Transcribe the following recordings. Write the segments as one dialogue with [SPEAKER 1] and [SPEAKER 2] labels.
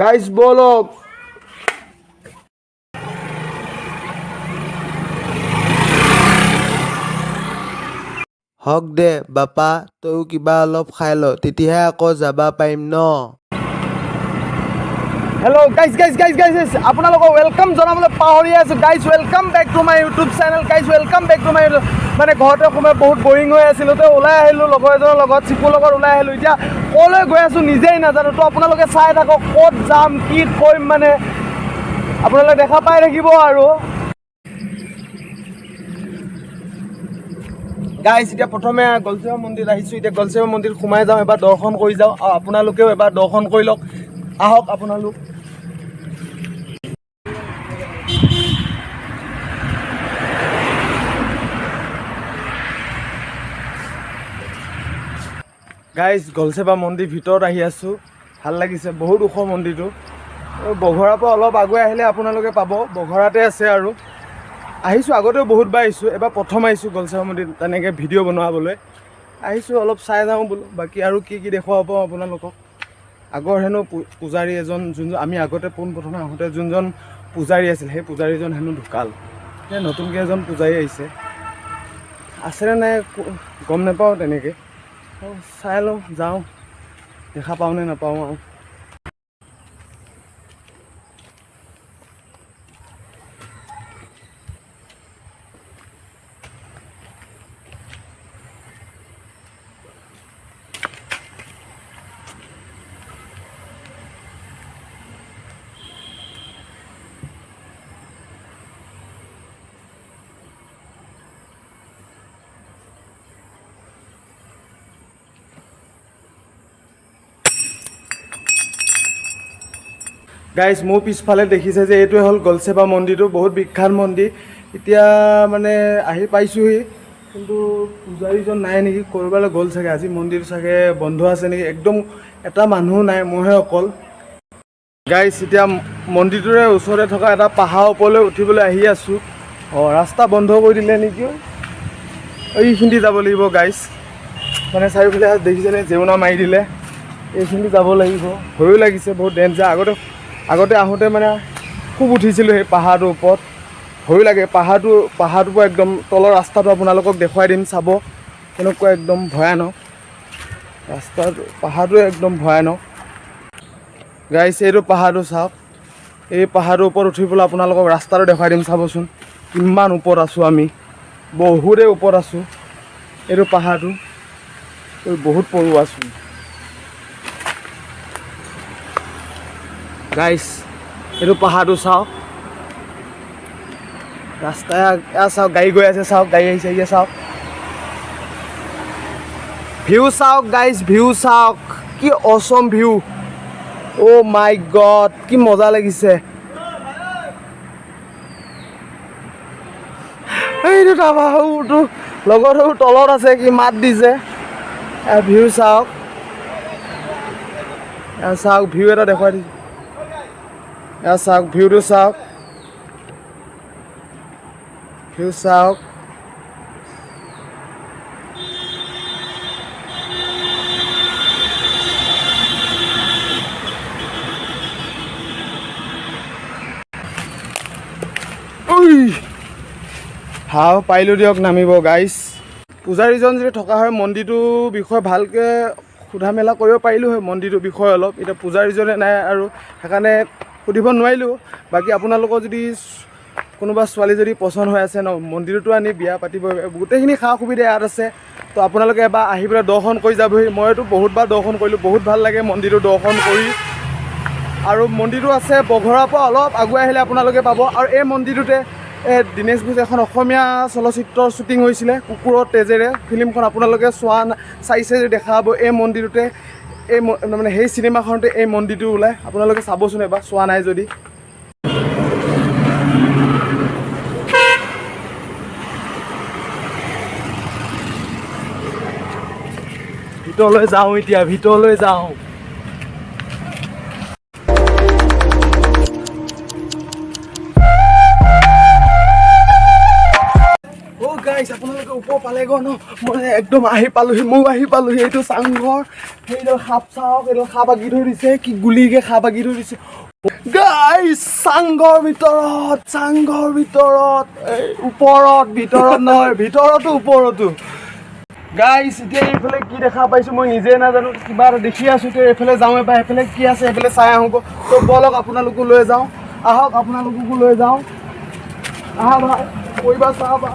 [SPEAKER 1] Guys, ব'লক।
[SPEAKER 2] হওক দে বাপা, তয়ো কিবা অলপ খাই ল, তেতিয়াহে আকৌ যাবা পাৰিম ন।
[SPEAKER 1] Hello guys, guys, guys, guys, আপোনালোকক welcome জনাবলৈ পাহৰি আছোঁ। Guys, welcome back to my YouTube channel. Guys, welcome back to my YouTube. মানে ঘৰতে সোমাই বহুত বৰিং হৈ আছিলোঁ, তো ওলাই আহিলোঁ লগৰ এজনৰ লগত, চিকুৰ লগত ওলাই আহিলোঁ। এতিয়া ক'লৈ গৈ আছোঁ নিজেই নাজানো। তো আপোনালোকে চাই থাকক, ক'ত যাম, কি কৰিম, মানে আপোনালোকে দেখা পাই থাকিব। আৰু গাইজ, এতিয়া প্ৰথমে গলচেৱা মন্দিৰ আহিছোঁ। এতিয়া গলচেৱা মন্দিৰ সোমাই যাওঁ, এবাৰ দৰ্শন কৰি যাওঁ আৰু আপোনালোকেও এবাৰ দৰ্শন কৰি লওক। আহক আপোনালোক। গাইজ, গলচেপা মন্দিৰ ভিতৰত আহি আছোঁ। ভাল লাগিছে, বহুত ওখ মন্দিৰটো। আৰু বঘৰাৰ পৰা অলপ আগুৱাই আহিলে আপোনালোকে পাব, বঘৰাতে আছে। আৰু আহিছোঁ, আগতেও বহুতবাৰ আহিছোঁ, এবাৰ প্ৰথম আহিছোঁ গলচেপা মন্দিৰ তেনেকৈ ভিডিঅ' বনাবলৈ আহিছোঁ। অলপ চাই যাওঁ বোলো, বাকী আৰু কি কি দেখুৱাব পাৰোঁ আপোনালোকক। আগৰ হেনো পূজাৰী এজন, যোনজন আমি আগতে পোনপ্ৰথমে আহোঁতে যোনজন পূজাৰী আছিল, সেই পূজাৰীজন হেনো ঢুকাল। এতিয়া নতুনকৈ এজন পূজাৰী আহিছে, আছেনে নাই গম নাপাওঁ তেনেকৈ। চাই লওঁ, যাওঁ, দেখা পাওঁ নে নাপাওঁ। আৰু গাইজ, মোৰ পিছফালে দেখিছে যে এইটোৱে হ'ল গলচেপা মন্দিৰটো, বহুত বিখ্যাত মন্দিৰ। এতিয়া মানে আহি পাইছোঁহি, কিন্তু পূজাৰীজন নাই নেকি, ক'ৰবালৈ গ'ল চাগে। আজি মন্দিৰটো চাগে বন্ধ আছে নেকি, একদম এটা মানুহো নাই, মইহে অকল। গাইজ, এতিয়া মন্দিৰটোৰে ওচৰতে থকা এটা পাহাৰৰ ওপৰলৈ উঠিবলৈ আহি আছোঁ। অঁ, ৰাস্তা বন্ধ কৰি দিলে নেকি? এইখিনি যাব লাগিব গাইজ। মানে চাৰিওফালে দেখিছেনে, জেওৰা মাৰি দিলে। এইখিনি যাব লাগিব। ভয়ো লাগিছে, বহুত ডেঞ্জাৰ। আগতে আহোঁতে মানে খুব উঠিছিলোঁ সেই পাহাৰটোৰ ওপৰত, ভয়ো লাগে। পাহাৰটোৰ পৰা একদম তলৰ ৰাস্তাটো আপোনালোকক দেখুৱাই দিম, চাব কেনেকুৱা একদম ভয়ানক ৰাস্তাটো। পাহাৰটো একদম ভয়ানক। গাইজ, এইটো পাহাৰটো চাওক। এই পাহাৰটোৰ ওপৰত উঠি পেলাই আপোনালোকক ৰাস্তাটো দেখুৱাই দিম, চাবচোন কিমান ওপৰত আছোঁ আমি। বহুতেই ওপৰত আছোঁ। এইটো পাহাৰটো, এই বহুত পৰুৱাচোন। গাইজ, এইটো পাহাৰটো চাওক। ৰাস্তা এয়া চাওক, গাড়ী গৈ আছে, চাওক, গাড়ী আহিছে। এতিয়া চাওক, ভিউ চাওক গাইজ, ভিউ চাওক, কি অচম ভিউ। অ' মাই গড, কি মজা লাগিছে। এইটো তাৰপা সৰুটো লগত সৰু তলত আছে, কি মাত দিছে। ভিউ চাওক, এয়া চাওক, ভিউ এটা দেখুৱাই দিছোঁ। এয়া চাওক, ভিউটো চাওক, ভিউ চাওক। উই হাও, পাৰিলোঁ দিয়ক নামিব। গাইজ, পূজাৰীজন যদি থকা হয়, মন্দিৰটোৰ বিষয়ে ভালকৈ সোধা মেলা কৰিব পাৰিলোঁ হয় মন্দিৰটোৰ বিষয়ে অলপ। এতিয়া পূজাৰীজনে নাই আৰু সেইকাৰণে সুধিব নোৱাৰিলোঁ। বাকী আপোনালোকৰ যদি কোনোবা ছোৱালী যদি পচন্দ হৈ আছে ন, মন্দিৰতো আনি বিয়া পাতিব, গোটেইখিনি সা সুবিধা ইয়াত আছে। তো আপোনালোকে এবাৰ আহি পেলাই দৰ্শন কৰি যাবহি। মইতো বহুতবাৰ দৰ্শন কৰিলোঁ, বহুত ভাল লাগে মন্দিৰটো দৰ্শন কৰি। আৰু মন্দিৰটো আছে বঘৰাৰ পৰা অলপ আগুৱাই আহিলে আপোনালোকে পাব। আৰু এই মন্দিৰটোতে দীনেশ ঘোষ এখন অসমীয়া চলচ্চিত্ৰৰ শ্বুটিং হৈছিলে, কুকুৰৰ তেজেৰে ফিল্মখন। আপোনালোকে চোৱা চাইছে যদি দেখা পাব, এই মন্দিৰটোতে এই মানে সেই চিনেমাখনতে এই মন্দিৰটো ওলায়। আপোনালোকে চাবচোন এবাৰ, চোৱা নাই যদি। ভিতৰলৈ যাওঁ, এতিয়া ভিতৰলৈ যাওঁ। অ' গাইছ, আপোনালোকে ওপৰ পালেগৈ ন, মই একদম আহি পালোহি, ময়ো আহি পালোহি। এইটো চাংঘৰ, সেইডাল সাপ চাওক, এইডাল সাপ আঁকি থৈ দিছে, কি গুলিকে সাপ আঁকি থৈ দিছে। গাইছ, চাংঘৰ ভিতৰত, চাংঘৰ ভিতৰত, এই ওপৰত, ভিতৰত নহয়, ভিতৰতো ওপৰতো। গাইছ, এতিয়া এইফালে কি দেখা পাইছোঁ মই নিজে নাজানো, কিবা এটা দেখি আছোঁ। এতিয়া এইফালে যাওঁ এবাৰ, এইফালে কি আছে এইফালে চাই আহোঁগৈ। তো ব'লক, আপোনালোকো লৈ যাওঁ, আহক, আপোনালোককো লৈ যাওঁ। আহা ভাই, কৰিবা চাবা।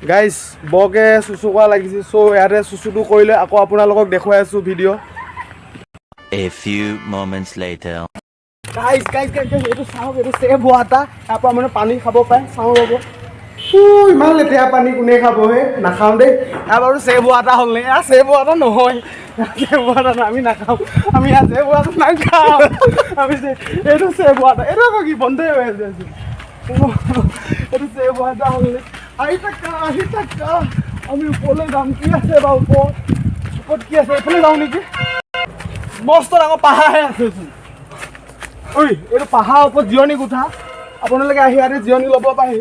[SPEAKER 1] গাইছ, বৰকৈ চুচু কৰা লাগিছে, চ' ইয়াতে চুচুটো কৰি লৈ আকৌ আপোনালোকক দেখুৱাই আছোঁ video.
[SPEAKER 3] A few moments later.
[SPEAKER 1] Guys, guys, guys, guys, এইটো চাওক, এইটো ছেভ ৱাটাৰ। ইয়াৰ পৰা মানে পানী খাব পাৰে। চাওঁ ৰ'ব। ইমান লেতেৰা পানী কোনে খাব হে? নাখাওঁ দেই। ইয়াৰ বাৰু ছেভ ৱাটাৰ হ'ল নে? ইয়াৰ ছেভ ৱাটাৰ নহয়, ছেভ ৱাটাৰ নহয়, আমি নাখাওঁ, আমি ইয়াৰ ছেভ ৱাটাৰ নাখাওঁ। আমি এইটো ছেভ ৱাটাৰ, এইটো আকৌ কি বন্ধই হৈ আছে আজি। এইটো ছেভ ৱাটাৰ হ'ল নে? আহি থাকা, আহি থাকা, আমি ওপৰলৈ যাম। কি আছে বাৰু ওপৰত? ওপৰত কি আছে? এইফালে যাওঁ নেকি? মস্ত ডাঙৰ পাহাৰহে আছেচোন। ঐ, এইটো পাহাৰৰ ওপৰত জিৰণি কোঠা, আপোনালোকে আহি ইয়াতে জিৰণি ল'ব পাৰি।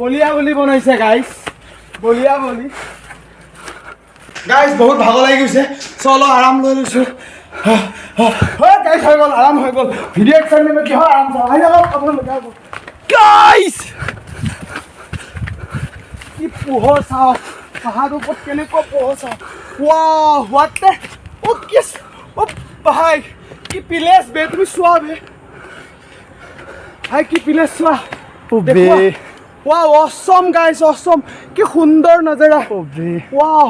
[SPEAKER 1] বলিয়া বুলি বনাইছে গাইছ, বলিয়া বুলি। গাইছ, বহুত ভাগৰ লাগি গৈছে, চ' অলপ আৰাম লৈ লৈছোঁ। হয় গাইছ, হৈ গ'ল, আৰাম হৈ গ'ল। ভিডিঅ' এক্সাইটমেণ্টত কিহৰ আৰাম চাওঁ? আহি থাকক আপোনালোকে আকৌ। গাইছ, কি পোহৰ চাওক, পাহাৰটোৰ ওপৰত কেনেকুৱা পোহৰ চাওক। ৱাও, what অ' কি, অ' ভাই, কি প্লেচ বে! তুমি চোৱা বে ভাই, কি প্লেচ চোৱা। ৱাও, অচম গাইছ, অচম। কি সুন্দৰ নজাৰা, ৱাও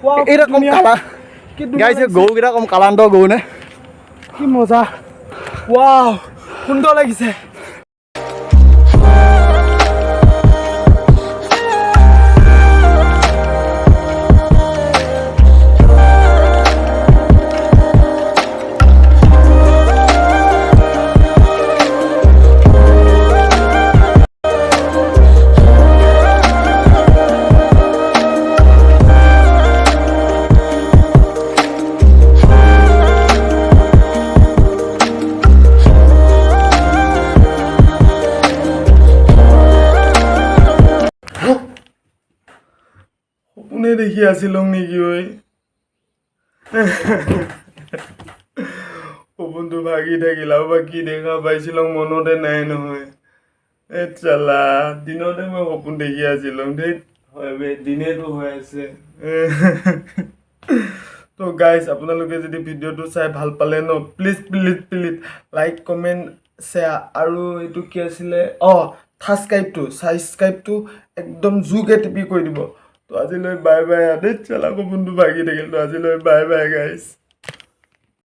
[SPEAKER 1] ৱাও।
[SPEAKER 4] এইটা কম কালা
[SPEAKER 1] কি ধুনীয়া
[SPEAKER 4] গাইছে।
[SPEAKER 1] লাগিছে।
[SPEAKER 4] গৰুকেইটা কম কালান্ত গৰু নে?
[SPEAKER 1] কি মজা, ৱাও, সুন্দৰ লাগিছে। সপোনে দেখি আছিলো নেকি ঐ? সপোনটো ভাগি থাকিল আৰু বা কি দেখা পাইছিলো মনতে নাই নহয়। এই চালা, দিনতে মই সপোন দেখি আছিলো। ধেইত, হয় বে, দিনেতো হৈ আছে। তো গাইজ, আপোনালোকে যদি ভিডিঅ'টো চাই ভাল পালে ন, please please please like, comment, share আৰু এইটো কি আছিলে, অঁ, ছাবস্ক্ৰাইবটো একদম জোৰকৈ টিপি কৰি দিব। তো আজিলৈ বাই বাই। দেই চালা, সপোনটো ভাগি থাকিল। তো আজিলৈ বাই বাই গাইজ।